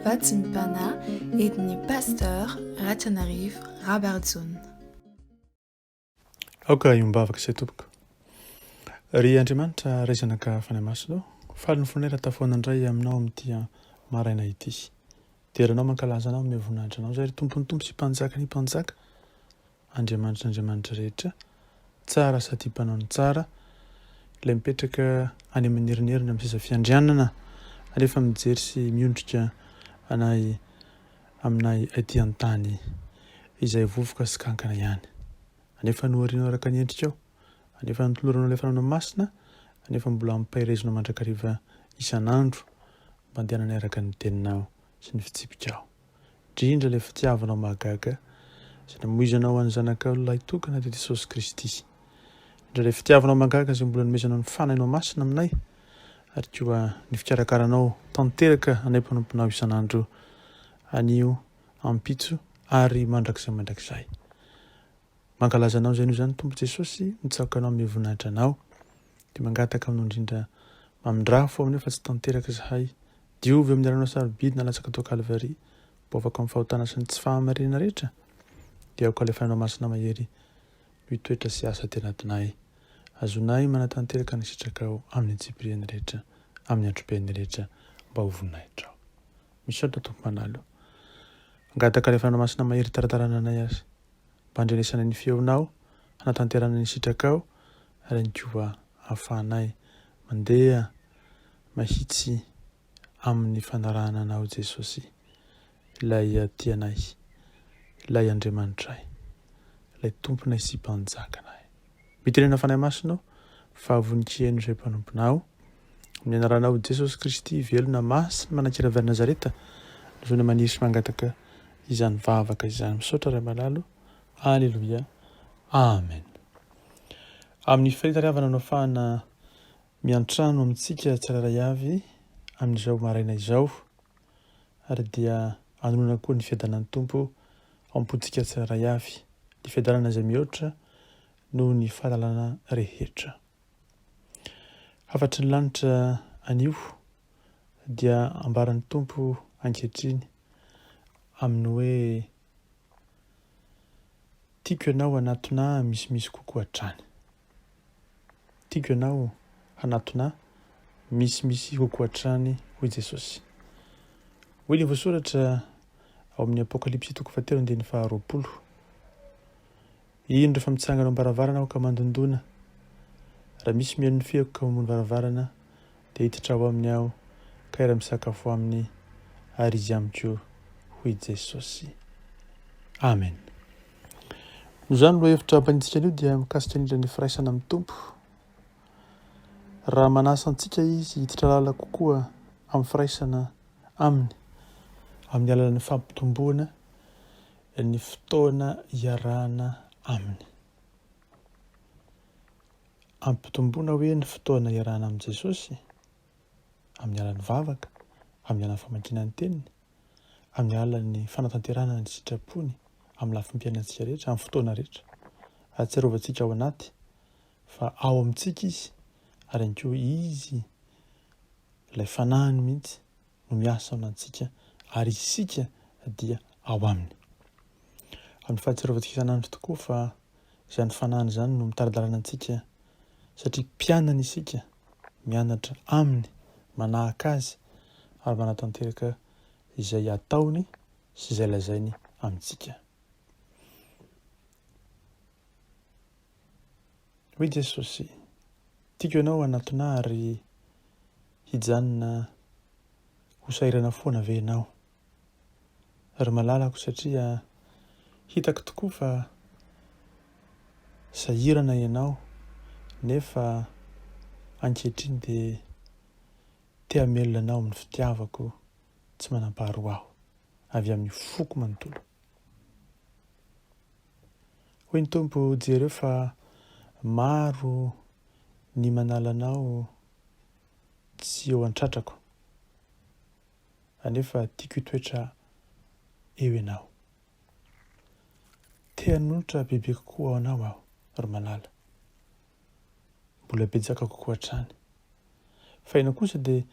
Vatsim-panahy entin'ny Pasteur Ratrianarivo Rabarijaona. Aoka hiombavaka izay tompoko. Ry Andriamanitra Ray Zanaka Fanahy Masina ô, faly ny fonay raha tafahaona indray aminao amin'ity maraina ity. Dera anao mankalaza anao manome voninahitra anao izay ry Tompon'ny Tompo sy Mpanjakan'ny Mpanjaka, Andriamanitry ny Andriamanitra rehetra, tsara sady mpanao ny tsara, ilay mipetraka any amin'ny herinerina amin'ny seza fiandrianana, anefa mijery sy miondrika anay aminay aty an-tany izay vovoka sy kankana ihany. Anefa noharianao araka ny endrikao, anefa notoloranao ilay fananao masina, anefa mbola ampaherezinao mandrakariva isan'andro mba handehananay araka ny teninao sy ny fitsipikao. Indrindra ilay fitiavanao mahagaga izay namoizanao an'ny Zanakao lahitokana dia Jesosy Kristy. Indrindra ilay fitiavanao mahagaga izay mbola nomezanao ny Fanahinao Masina aminay ary koa ny fikarakaranao tanteraka anay mpanomponao isan'andro anio, ampitso ary mandrakizay mandrakizay. Mankalaza Anao izay noho izany Tompo Jesosy, mitsaoka Anao amin'ny voninahitra Anao. Dia mangataka Aminao indrindra mamindrà fo aminay fa tsy tanteraka izahay. Diovy amin'ny ranao sarobidy nalatsaka tao Kalvary, boafako amin'ny fahotana sy ny tsy fahamarinana rehetra. Dia aoka ilay Fanahinao Masina mahery no hitoetra sy hiasa aty anatinay. Azonay manatanteraka ny sitrakao amin'ny antsipiriany rehetra, amin'ny androbeny rehetra, mba ho voninahitrao. Misaotra Tompo Manalo. Mangataka ilay Fanahy Masina mahery hitaratarana anay aza. Mba handrenesanay ny feonao, hanatanterahana ny sitrakao, ary ihany koa hahafahanay mandeha mahitsy amin'ny fanarahana Anao Jesosy, Ilay tianay, Ilay Andriamanitray, Ilay Tomponay sy Mpanjakanay. Mitenena Fanahy Masina ô, fa vonon-kiheno izay mpanomponao. Amin'ny anaranao Jesosy Kristy velona masina manan-kery avy any Nazareta, no zona maniry sy mangataka izany vavaka izany. Misaotra Ray malalo. Aleloia. Amen. Amin'ny fitariavana no afahana miantrano amintsika tsirairay avy amin'izao maraina izao ary dia anonona koa ny fiadanan'ny Tompo ao am-pontsika tsirairay avy, ny fiadanana izay mihoatra noho ny fahalalana rehetra. Hafatry ny lanitra anio dia ambaran'ny Tompo ankehitriny amin'ny hoe tiako ianao hanatona ahy misimisy kokoa hatrany. Tiako ianao hanatona ahy misimisy kokoa hatrany hoy Jesosy. Hoy ny voasoratra ao amin'ny Apokalypsy toko fahatelo andininy faharoapolo. Indro fa mitsangana eo am-baravarana aho ka mandondona. Raha misy mihaino ny feoko ka mamono varavarana, dia hiditra ao aminy aho ka hiara-misakafo aminy ary izy amiko, hoy Jesosy. Amen. Noho izany lohahevitra ampanitsika anio dia mikasika indrindra ny firaisana amin'ny Tompo. Raha manasa antsika Izy hiditra lalina kokoa amin'ny firaisana Aminy, amin'ny alalan'ny fampitomboana ny fotoana iarahana Aminy. Ampitomboana hoe ny fotoana iarahana amin'i Jesosy? Amin'ny alalan'ny vavaka, amin'ny alalan'ny famakiana ny Teniny, amin'ny alalan'ny fanatanterahana ny sitrapony amin'ny lafim-piainantsika rehetra, amin'ny fotoana rehetra. Ahatsiarovantsika ao anaty fa ao amintsika Izy ary ihany koa Izy, ilay Fanahiny mihitsy, no miasa ao anantsika ary isika dia ao Aminy. Amin'ny fahatsiarovantsika isan'andro tokoa fa izany Fanahiny izany no mitari-dalana antsika satria mpianany isika, mianatra Aminy, manahaka Azy ary manatanteraka izay ataony sy izay lazainy amintsika. Hoy Jesosy, Tiako ianao hanatona ahy ary hijanona ho sahirana foana ve ianao? Ry malalako satria hitako tokoa fa sahirana ianao nefa ankehitriny dia te hamelona anao amin'ny fitiavako tsy manam-paharoa aho avy amin'ny foko manontolo. Hoy ny Tompo, Jereo fa maro ny manala anao tsy eo an-tratrako, anefa tiako hitoetra eo ianao. Te hanolotra bebe kokoa ho anao aho, ry malala. Mbola betsaka kokoa hatrany. Fa ianao kosa dia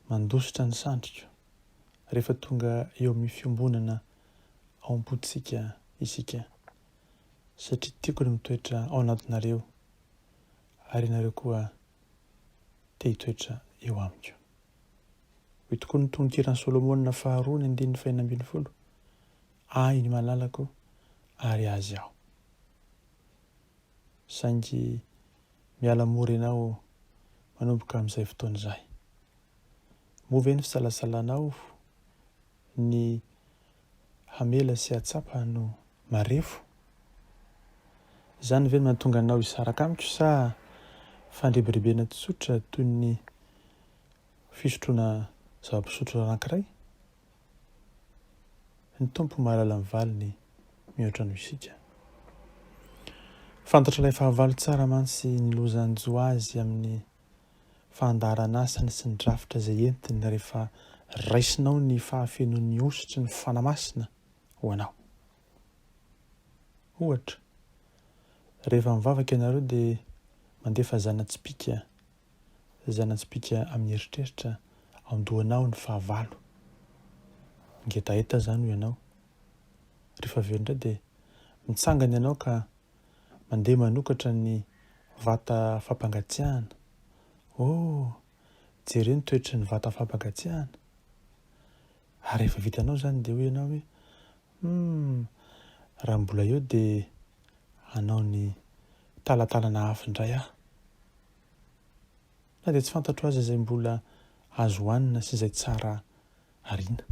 mandositra ny sandriko. rehefa tonga eo amin'ny fiombonana ao am-pontsika isika, satria tiako ny mitoetra ao anatinareo ary ianareo koa te hitoetra eo amiko. Hoy tokoa ny tononkiran'i Solomona faharoa ny andininy fahenina 16, Ahy ny malalako ary azy aho. Saingy miala mora ianao manomboka amin'izay fotoana izay. Moa ve ny fisalasalanao ny hamela sy hahatsapa no marefo? Izany ve no mahatonga anao hisaraka amiko sa fandrebirebena tsotra toy ny fisotroana zava-pisotro anankiray? Ny Tompo mahalala ny valiny mihoatra noho isika. Fantatr'ilay fahavalo tsara mantsy ny loza hanjo azy amin'ny fandaharan'asany sy ny drafitra izay entiny rehefa raisinao ny fahafenoan'ny hosotry ny Fanahy Masina ho anao. Ohatra, rehefa mivavaka ianareo dia mandefa zana-tsipìka zana-tsipìka amin'ny eritreritra ao an-dohanao ny fahavalo. Mangetaheta izany hoy ianao. Rehefa avy eo indray dia mitsangana ianao ka mandeha manokatra ny vata fampangatsiahana. Oh, jereo ny toetry ny vata fampangatsiahana. Ary rehefa vitanao izany dia hoy ianao hoe, Hum, raha mbola eo dia hanao ny talatalana afo indray aho. Na dia tsy fantatro aza izay mbola azo hohanina sy izay tsara ariana.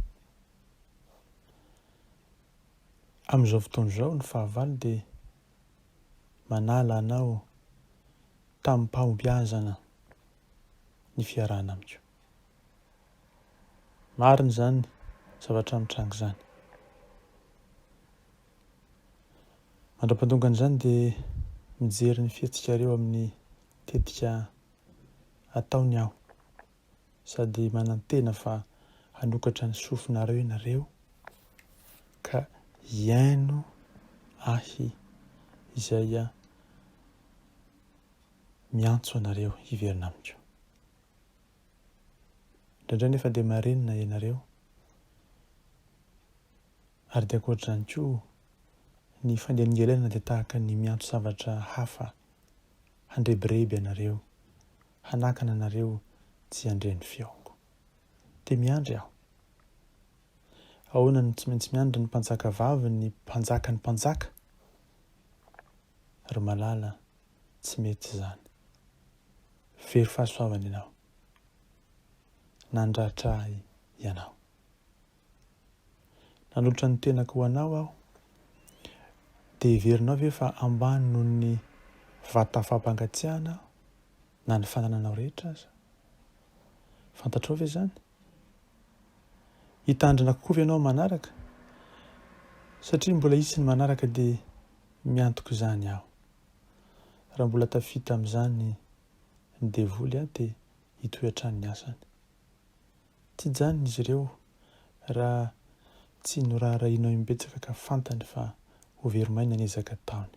Amin'izao fotoana izao ny fahavalo dia manala anao tamim-pahombiazana ny fiarahana amiko. Marina izany zavatra mitranga izany. Mandra-pahatongan'izany dia mijery ny fihetsikareo amin'ny tetika ataony aho sady manantena fa hanokatra ny sofinareo ianareo ka hihaino ahy izay miantso anareo hiverina amiko. Indraindray nefa dia marenina ianareo. Ary dia ankoatr'izany koa, ny fandehangelenana dia tahaka ny miantso zavatra hafa handrebireby anareo, hanakana anareo tsy handre ny feoko. Dia miandry aho. Ahoana no tsy maintsy miandry ny mpanjaka vavy ny mpanjakan'ny mpanjaka? Ry malala, tsy mety izany. Very fahasoavana ianao. Nandratra ahy ianao. Nanolotra ny tenako ho anao aho. Dia heverinao ve fa ambany noho ny vata fampangatsiahana aho, na ny fanananao rehetra aza? Fantatrao ve izany? Hitandrina kokoa ve ianao manaraka? Satria mbola hisy ny manaraka dia miantoka izany aho. Raha mbola tafita amin'izany ny devoly dia hitohy hatrany ny asany. Tsy hijanona izy ireo raha tsy noraharahianao imbetsaka ka fantany fa ho very maina ny ezaka ataony.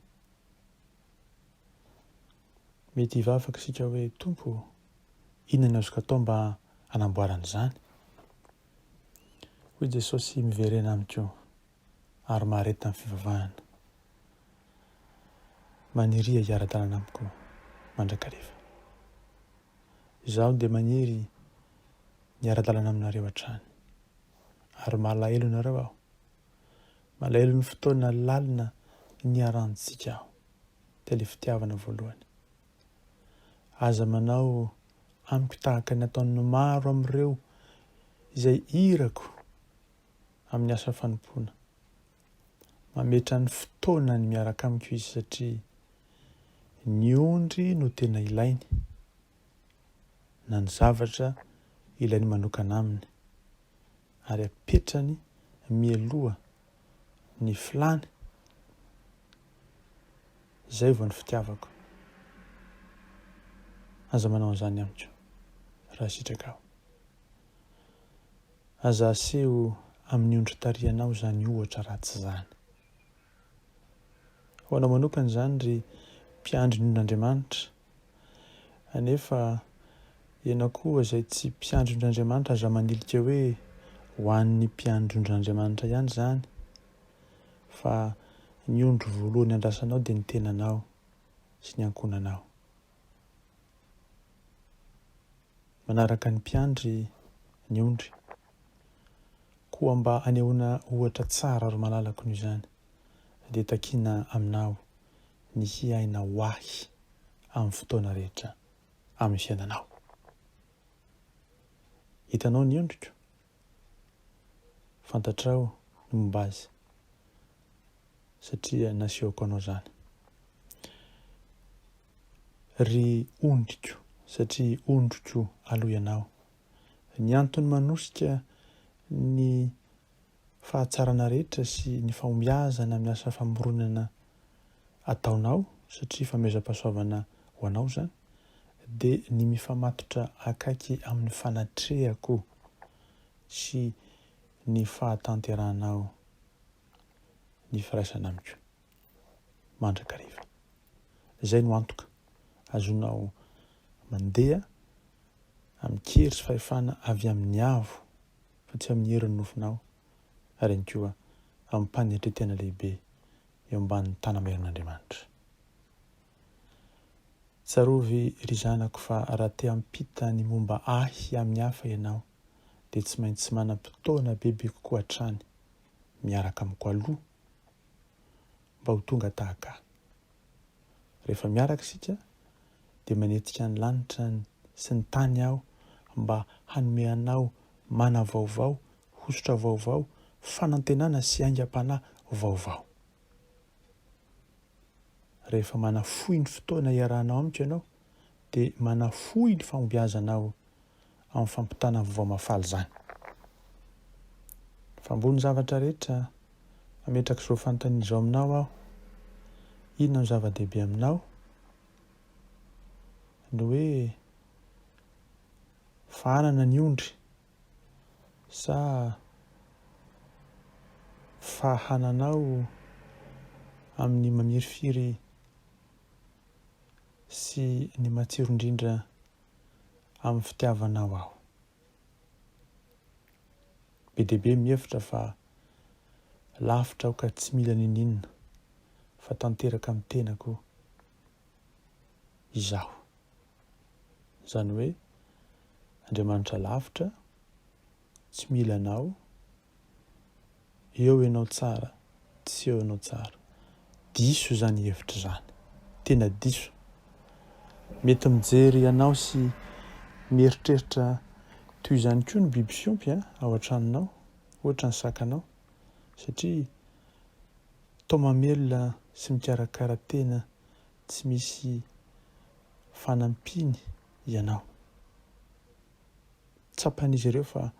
Mety hivavaka isika hoe, Tompo ô, inona no azoko atao mba hanamboarana izany? Hoy Jesosy, Miverena amiko ary mahareta amin'ny fivavahana. Maniria hiara-dalana amiko mandrakariva. Izaho dia maniry ny hiara-dalana aminareo hatrany. Ary malahelo anareo aho. Malahelo ny fotoana lalina niarahantsika aho. Dia ilay fitiavana voalohany. Aza manao amiko tahaka ny ataon'ny maro amin'ireo izay irako amin'ny asa fanompoana. Mametra ny fotoanany miaraka amiko izy satria ny ondry no tena ilainy na ny zavatra ilainy manokana aminy ary apetrany mialoha ny filàny izay vao ny fitiavako. Aza manao an'izany amiko raha sitrakao. Aza aseho amin'ny ondry tarihanao izany ohatra ratsy izany. Ho anao manokana izany ry mpiandry ny ondrin'Andriamanitra. Anefa ianao koa izay tsy mpiandry ondrin'Andriamanitra aza manilika hoe. Ho an'ny mpiandry ondrin'Andriamanitra ihany izany, fa ny ondry voalohany andrasanao dia ny tenanao sy ny ankohonanao. Manaraka ny mpiandry ny ondry. Koa mba hanehoana ohatra tsara ry malalako noho izany dia takiana aminao ny hiaina ho ahy amin'ny fotoana rehetra amin'ny fiainanao. Hitanao ny ondriko? Fantatrao ny momba azy satria nasehoko anao izany. Ry ondriko, satria ondriko aloha ianao. Ny antony manosika ny fahatsarana rehetra sy ny fahombiazana amin'ny asa famoronana ataonao, satria fanomezam-pahasoavana ho anao izany, dia ny mifamatotra akaiky amin'ny fanatrehako sy ny fahatanterahanao ny firaisana amiko. mandrakariva. Izay no antoka azonao mandeha amin-kery sy fahefana avy amin'ny avo fa tsy amin'ny herin'ny nofonao ary ihany koa amim-panetren-tena lehibe eo ambanin'ny tanamerin'Andriamanitra. Tsarovy ry zanako fa raha te hampita ny momba ahy amin'ny hafa ianao dia tsy maintsy manam-potoana bebe kokoa hatrany miaraka amiko aloha mba ho tonga tahaka ahy. Rehefa miaraka isika dia manetsika ny lanitra sy ny tany aho mba hanome anao mana vaovao, hosotra vaovao, fanantenana sy aingam-panahy vaovao. Rehefa manafohy ny fotoana iarahanao amiko ianao dia manafohy ny fahombiazanao amin'ny fampitana vaovao mahafaly izany. Fa ambony zavatra rehetra, mametraka izao fanontaniana izao aminao aho, inona no zava-dehibe aminao? Ny hoe fahanana ny ondry sa fahananao amin'ny mamirifiry sy ny matsiro indrindra amin'ny fitiavanao aho. Be dia be mihevitra fa lavitra aho ka tsy mila n'inon'inona fa tanteraka amin'ny tenako izaho. Izany hoe Andriamanitra lavitra, tsy mila anao, Eo ianao tsara, tsy eo ianao tsara. Diso izany hevitra izany. Tena diso. Mety mijery anao sy mieritreritra toy izany koa ny biby fiompy ao an-tranonao, ohatra ny sakanao, satria toa mamelona sy mikarakara tena tsy misy fanampiany ianao. Tsapan'izy ireo fa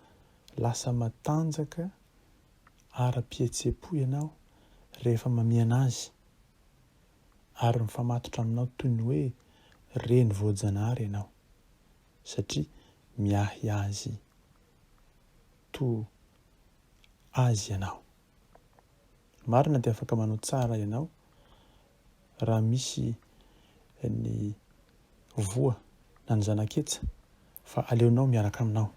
Lasa matanjaka ara-pihetseham-po ianao rehefa mamihana azy, ary mifamatotra aminao toy ny hoe reny voajanahary ianao, satria miahy azy toa azy ianao. Marina dia afaka manao tsara ianao raha misy ny voa na ny zanaketsa fa aleonao miaraka aminao.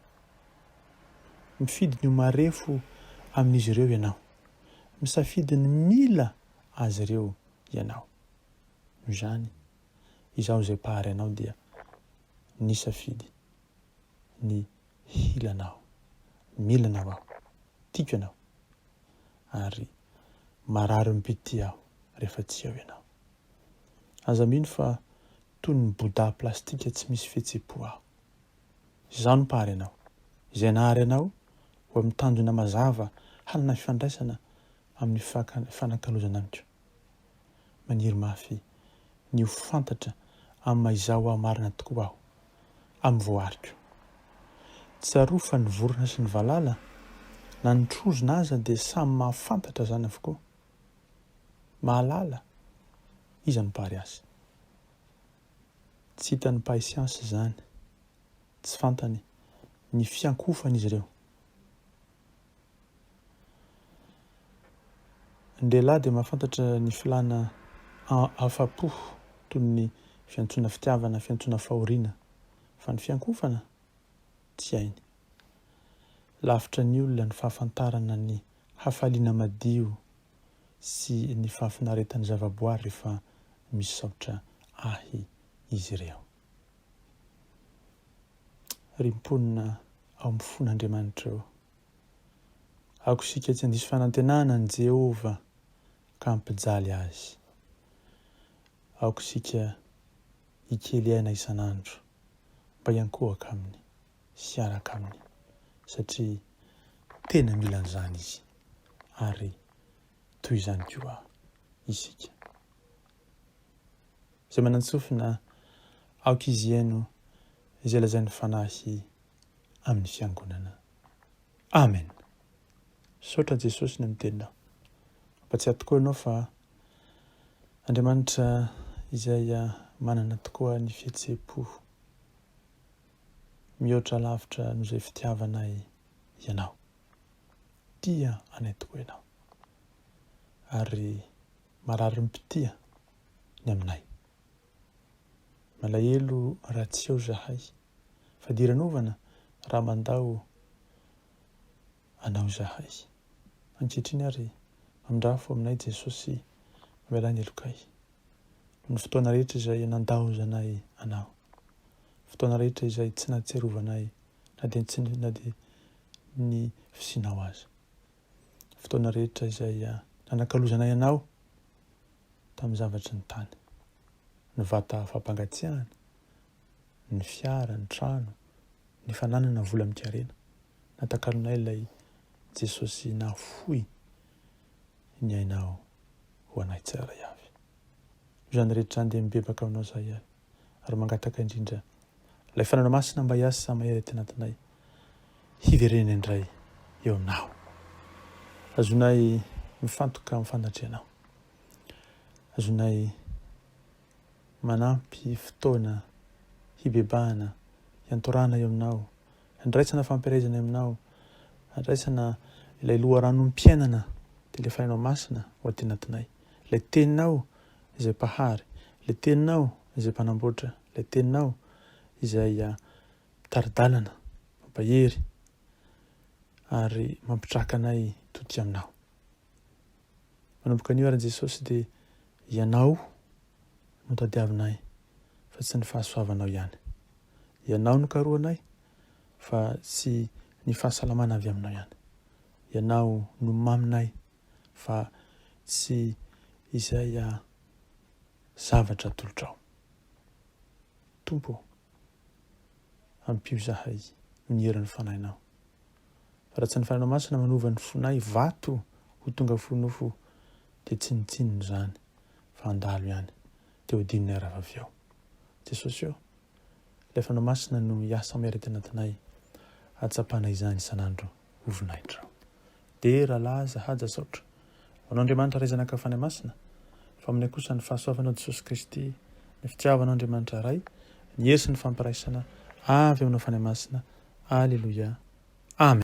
Mifidy ny ho marefo amin'izy ireo ianao. Misafidy ny mila azy ireo ianao. Noho izany, izaho izay Mpahary anao dia nisafidy ny hila anao. Mila anao aho. Tiako ianao. Ary marary mpitia aho rehefa tsy eo ianao. Aza mino fa toy ny Bouddha plastika tsy misy fihetseham-po aho. Izaho no Mpahary anao, izay nahary anao ho amin'ny tanjona mazava hanana fifandraisana amin'ny fanakalozana amiko. Maniry mafy ny ho fantatra amin'ny maha izaho ahy marina tokoa aho, amin'ny voariko. Tsarovy fa ny vorona sy ny valala, na ny trozona aza dia samy mahafantatra izany avokoa. Mahalala iza no mpahary azy. Tsy hitan'ny mpahay siansa izany, tsy fantany ny fiankohofan'izy ireo. Ny lehilahy dia mahafantatra ny filàna afa-po toy ny fiantsoana fitiavana, fiantsoana fahoriana, fa ny fiankohofana tsy hainy. Lavitra ny olona ny fahafantarana ny hafaliana madio sy ny fahafinaretan'ny zavaboary rehefa misaotra Ahy izy ireo. Ry mponina ao amin'ny fon'Andriamanitra ô, aoka isika tsy handiso fanantenana an'i Jehovah ka hampijaly azy. Aoka isika hikely aina isan'andro mba hiankohoka aminy sy hiaraka aminy, satria tena mila an'izany izy, ary toy izany koa isika. Izay manan-tsofina, aoka izy hihaino izay lazain'ny Fanahy amin'ny Fiangonana. Amen! Misaotra Jesosy ny amin'ny teninao. Mampatsiahy tokoa ianao fa Andriamanitra izay manana tokoa ny fihetseham-po mihoatra lavitra noho izay fitiavanay ianao. Tia anay tokoa ianao. Ary mararim-pitia ny aminay. Malahelo raha tsy eo zahay. Fadiranovana raha mandao Anao izahay. Ankehitriny ary, mamindrafo aminay Jesosy, mamelà ny helokay. Noho ny fotoana rehetra izay nandaozanay Anao. Fotoana rehetra izay tsy nahatsiarovanay na dia tsy na dia ny fisianao aza. Fotoana rehetra izay nanakalozanay Anao tamin'ny zavatry ny tany. Ny vata fampangatsiahana, ny fiara, ny trano, ny fananana vola amin-karena. Natakalonay ilay Jesosy nahafoy ny ainao ho anay tsirairay avy. Noho izany rehetra izany dia mibebaka aminao izahay ary mangataka indrindra ilay Fanahy Masina mba hiasa mahery aty anatinay hiverena indray eo aminao. Azonay mifantoka amin'ny fanatrehanao. Azonay manampy fotoana hibebahana, hiantorahana eo aminao, handraisana fampielezana eo aminao, handraisana ilay loharanom-piainana dia ilay Fanahinao Masina ao aty anatinay. Ilay Teninao izay Mpahary, ilay Teninao izay Mpanamboatra, ilay Teninao izay mpitari-dalana, mampahery ary mampitraka anay tody aminao. Manomboka anio ary Jesosy dia Ianao no tadiavinay fa tsy ny fahasoavanao ihany. Ianao no karohanay fa tsy ny fahasalamana avy aminao ihany. Ianao no maminay fa tsy izay zavatra atolotrao. Tompo ô, ampio izahay ny herin'ny Fanahinao. Fa raha tsy ny Fanahinao Masina manova ny fonay vato ho tonga fo nofo dia tsinontsinona izany fa handalo ihany dia ho dininay raha avy eo. Jesosy ô, ilay Fanahy Masina no hiasa mahery aty anatinay hahatsapana izany isan'andro ho voninahitrao. Dera, laza, haja, saotra ho anao Andriamanitra Ray Zanaka Fanahy Masina, fa aminay kosa ny fahasoavanao Jesosy Kristy, ny fitiavanao Andriamanitra Ray, ny hery sy ny fampiraisana avy aminao Fanahy Masina. Aleloia. Amen.